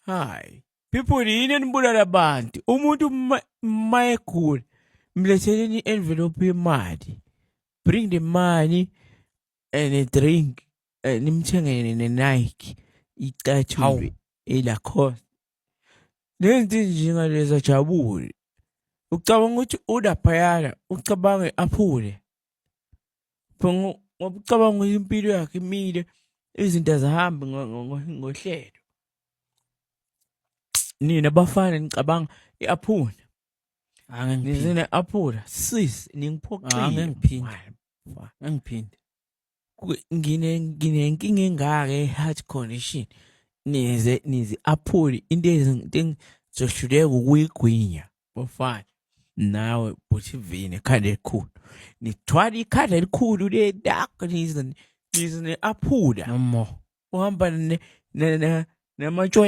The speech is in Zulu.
Hayi people, yini enibulala abantu? Umuntu mayegula, mletheleni i-envelope yemali. Bring the money and a drink, nimthengele ne-Nike icathulo Hawu. eLacoste, lento njengalezo, ajabule. Ucabanga ukuthi ulaphayana, ucabange aphule ngoba ucabanga ukuthi impilo yakhe imile, izinto azihambi ngohlelo. Nina bafana nicabanga i-aphula. Angeke. Nize ne-aphula, sis, ningiphoxile. Angeke ngiphinde. Angiphinde. Nginenkinga engaka e-heart condition, nize aphule into ezinto engizohluleka ukuyigwinya. Bafana, nawe bhuti ekhanda elikhulu, nithwala ikhanda elikhulu le-dark, nize ne-aphula. No more. Uhamba namatshwele.